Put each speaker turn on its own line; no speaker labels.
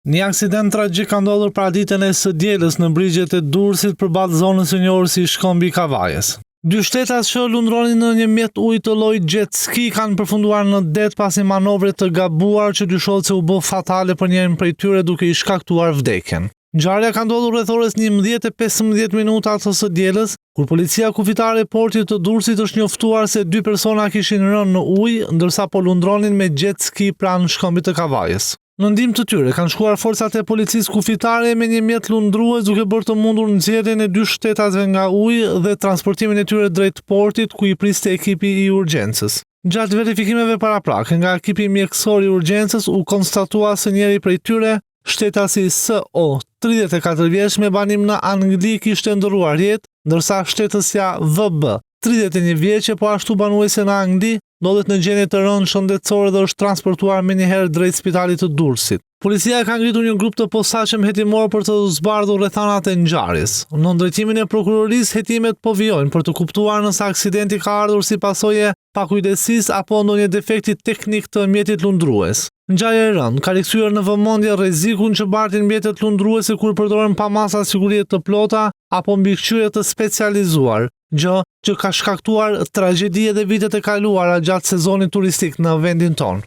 Një aksident tragjik ka ndodhur paraditen e së dielës në brigjet e Durrësit përballë zonës së njohur si Shkëmbi i Kavajës. Dy shtetas që lundronin në një mjet uji të llojit jet ski kanë përfunduar në det pas një manovre të gabuar që dyshohet se u bë fatale për njërin prej tyre duke i shkaktuar vdekjen. Ngjarja ka ndodhur rreth orës 11:15 minuta të së dielës, kur policia kufitare e portit të Durrësit është njoftuar se dy persona kishin rënë në ujë ndërsa po lundronin me jet ski pranë Shkëmbit të Kavajës. Në ndihmë të tyre kanë shkuar forcat e policisë kufitare me një mjet lundrues duke bërë të mundur nxjerrjen e dy shtetasve nga uji dhe transportimin e tyre drejt portit ku i priste ekipi i urgjencës. Gjatë verifikimeve paraprake nga ekipi mjekësor i urgjencës u konstatua se njëri prej tyre, shtetasi SO, 34 vjeç me banim në Angli kishte ndërruar jetë, ndërsa shtetësja VB, 31 vjeçe po ashtu banuese në Angli, ndodhet në gjendje të rëndë shëndetësore dhe është transportuar menjëherë drejt spitalit të Durrësit. Policia ka ngritur një grup të posaçëm hetimor për të zbardhur rrethanat e ngjarjes. Nën drejtimin e prokurorisë, hetimet po vijojnë për të kuptuar nëse aksidenti ka ardhur si pasojë e pakujdesisë apo ndonjë defekti teknik të mjetit lundrues. Ngjarja e rëndë ka rikthyer në vëmendje rrezikun që bartin mjetet lundruese kur përdoren pa masa sigurie të plota apo mbikëqyrje të specializuar, gjë që ka shkaktuar tragjedi edhe vitet e kaluara gjatë sezonit turistik në vendin tonë.